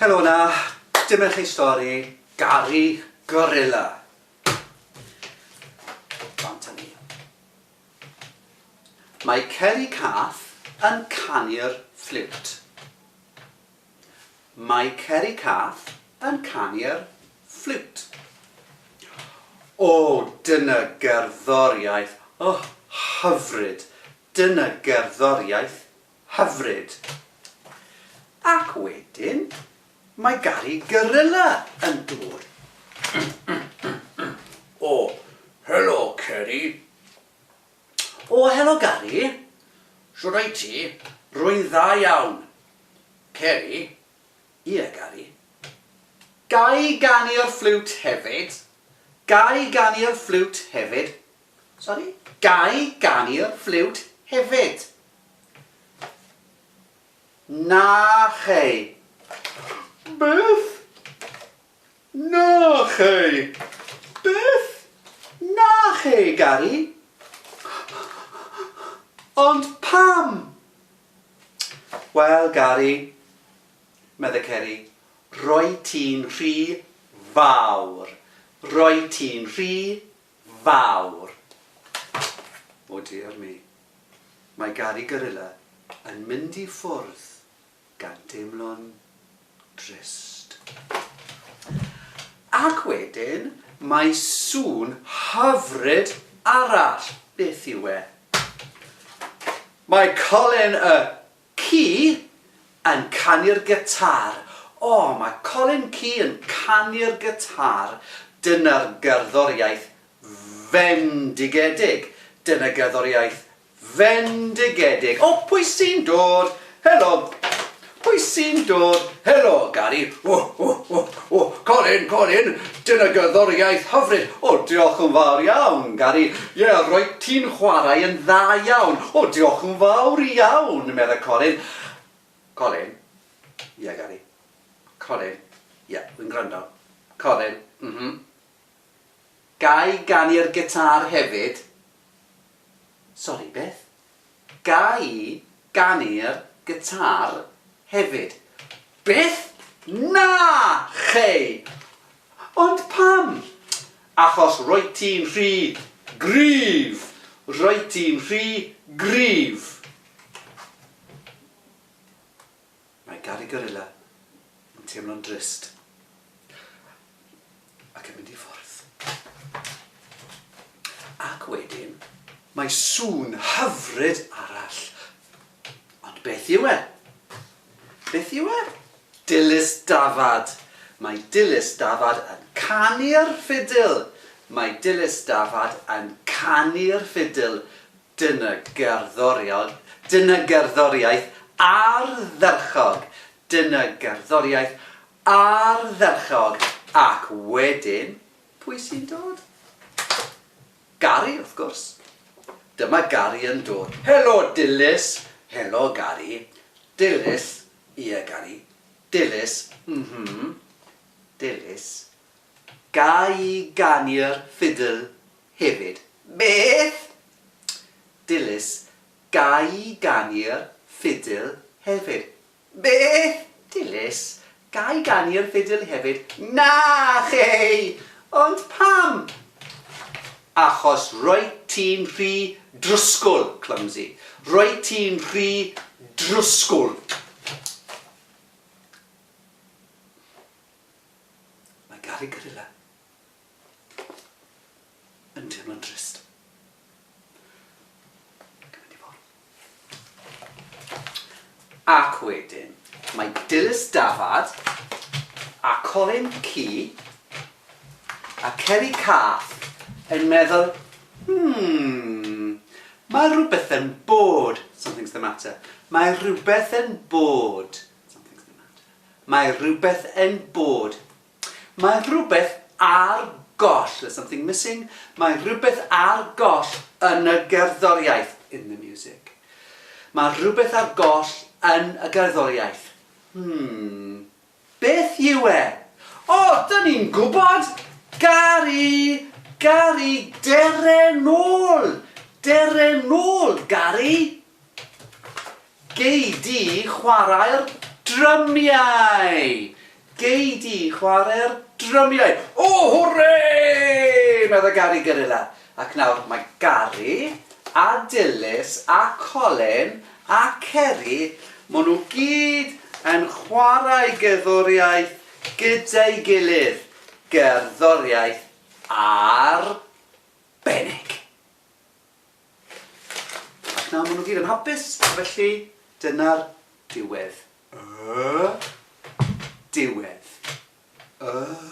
Helo 'na, dyma chi stori Gary Gorilla. Bant â ni. Mae Ceri Cath yn canu'r ffliwt. Mae Ceri Cath yn canu'r ffliwt. O, dyna gerddoriaeth, oh, hyfryd, dyna gerddoriaeth hyfryd. Ac wedyn, mae Gary Gorilla yn dod. O, helo Ceri. O, helo Gary. Shwd wyt ti? Rwy'n dda iawn. Ceri? Ie, Gary. Ga i ganu'r ffliwt hefyd? Ga i ganu'r ffliwt hefyd? Sori? Ga i ganu'r ffliwt hefyd? Na chei. Beth? Na chei. Beth? Na chei, Gary. Ond pam? Wel, Gary, medde Ceri, roi ti'n rhy fawr. Roi ti'n rhy fawr. O dear me. Mae Gary Gorilla yn mynd i ffwrdd gan deimlo'n drist. Ac wedyn mae sŵn hyfryd arall. Beth yw e? Mae Colin y ci yn canu'r gitâr. O, mae Colin ci yn canu'r gitâr. Dyna'r gerddoriaeth fendigedig. Dyna gerddoriaeth fendigedig. O, pwy sy'n dod? Helo! Pwy sy'n dod? Helo, Gary. O, o, o, o, Colin, Colin, dyna gerddoriaeth hyfryd. O, diolch yn fawr iawn, Gary. Ie, roedd ti'n chwarae yn dda iawn. O, diolch yn fawr iawn, meddai Colin. Colin? Ie, Gary. Colin? Ie, wy'n gwrando. Colin, mhm. Ga i ganu'r gitâr hefyd? Sori, beth? Ga i ganu'r gitâr hefyd? Beth? Na! Chei! Ond pam? Achos rwyt ti'n rhy gryf! Rwyt ti'n rhy gryf! Mae Gary Gorilla yn teimlo'n drist ac yn mynd i ffwrdd. Ac wedyn, mae sŵn hyfryd arall. Ond beth yw e? Beth yw e? Dilys Dafad. Mae Dilys Dafad yn canu'r ffidil. Mae Dilys Dafad yn canu'r ffidil. Dyna gerddoriaeth, dyna gerddoriaeth ardderchog! Dyna gerddoriaeth ardderchog! Ac wedyn, pwy sy'n dod? Gary, wrth gwrs. Dyma Gary yn dod. Helo, Dilys! Helo, Gary. Dilys, ie, Gary. Dilys, mhm. Dilys, ga i ganu'r ffidil hefyd. Beth? Dilys, ga i ganu'r ffidil hefyd? Beth? Dilys, ga i ganu'r ffidil hefyd? Na chei! Ond pam? Achos roit ti'n rhy drwsgwl, clumsy. Roit ti'n rhy drwsgwl. Mae Gary Gorilla yn teimlo'n drist. Ac yn mynd i ffwrdd. Ac wedyn, mae Dilys Dafad a Colin Ci a Ceri Cath yn meddwl, hmm, mae rhywbeth yn bod, something's the matter, mae rhywbeth yn bod, something's the matter, mae rhywbeth yn bod. Mae rhywbeth ar goll, there's something missing, mae rhywbeth ar goll yn y gerddoriaeth, in the music. Mae rhywbeth ar goll yn y gerddoriaeth. Hmm, beth yw e? O, dyn ni'n gwybod! Gary! Gary, dere nôl! Dere nôl, Gary! Gei di chwarae'r drymiau! Gei di chwarae'r drymiau. O, hwrê! Meddai Gari Gorilla. Ac nawr mae Gari a Dilys a Colin a Ceri, maen nhw gyd yn chwarae gerddoriaeth gyda'i gilydd. Gerddoriaeth arbennig. Ac nawr maen nhw gyd yn hapus, felly dyna'r diwedd. Y diwedd. Y.